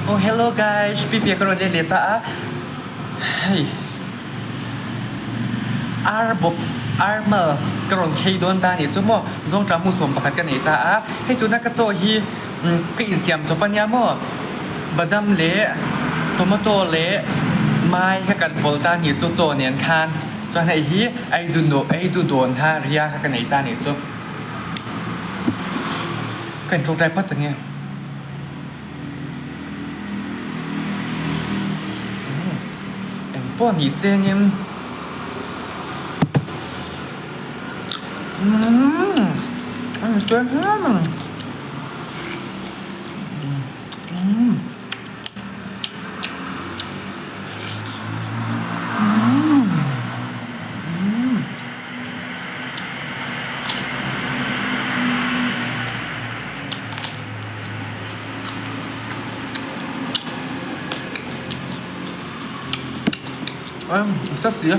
Oh hello guys, Pipi ka rawn let leh ta a, hei ar bawp ar mal ka rawn khei dawn ta anih chu maw, zawngṭah hmu 11 ka nei ta a, hei tuna ka chaw hi ka insiam chawp ania maw, badam leh tomato leh mai kha kan pawlh ta anih chu chaw nen khan, chuan hei hi ei du dawn kha ria kha ka nei ta anih chu. Ka inṭawngṭai phawt ang e. Eng pawh ni sengin umm a ni tel hle mai umm umm umm. Sa si a.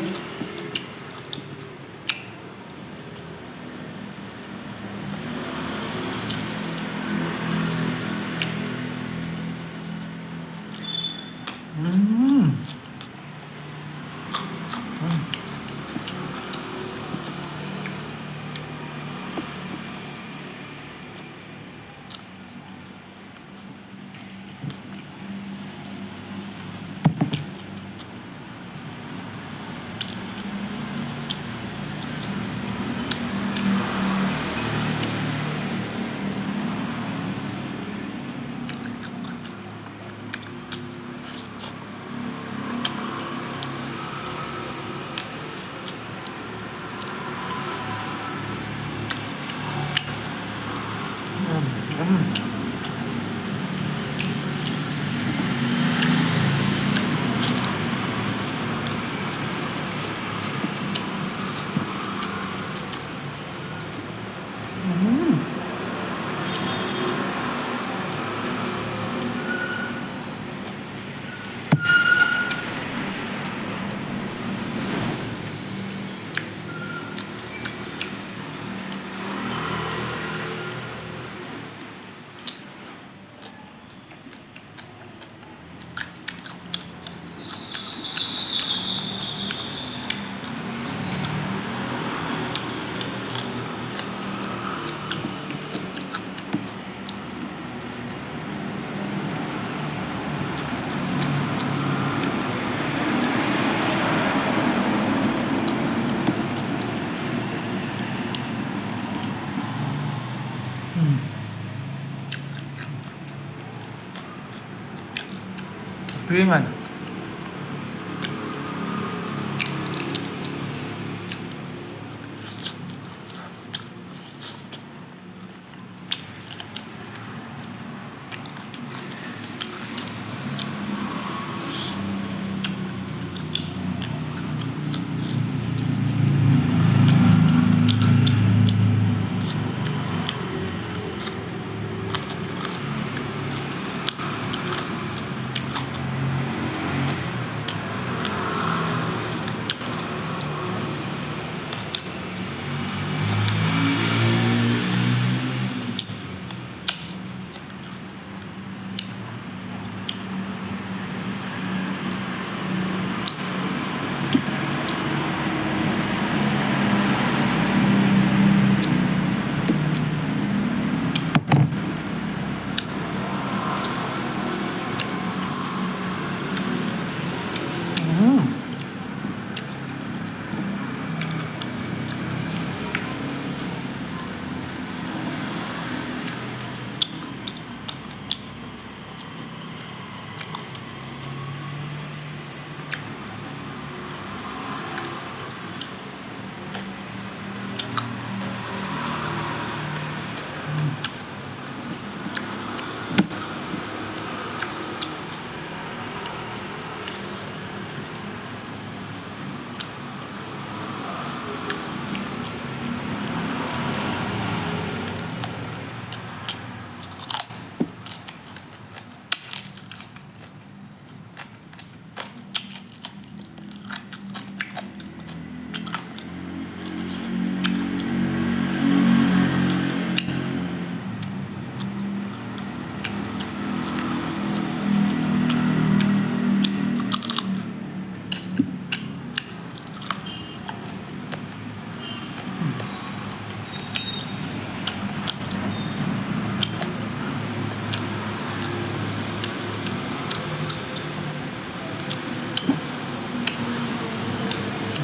Tui ngan.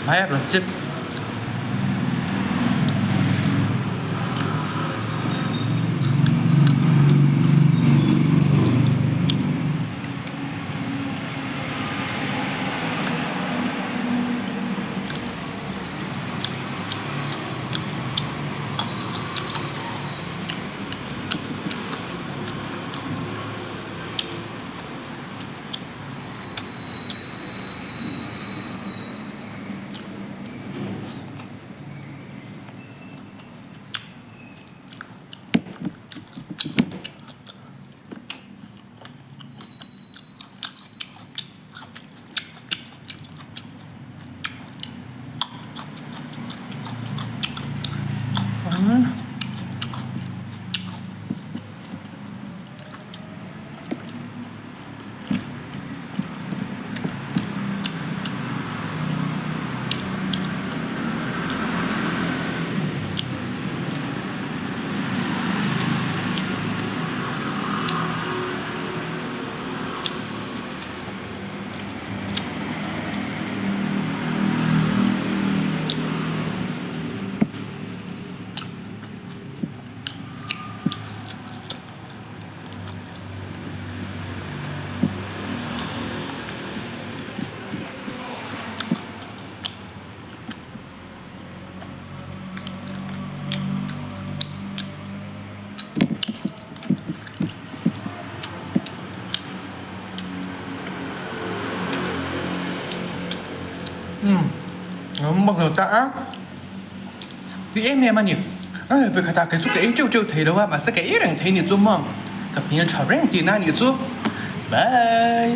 Hmai a rawn chip. Umm bawk lo ta a tui em em a ni a vawikhatah kei chu ka ei teuh teuh thei lo a mahse ka ei reng thei ni chu maw ka hmel tha reng tihna a nih chu bye.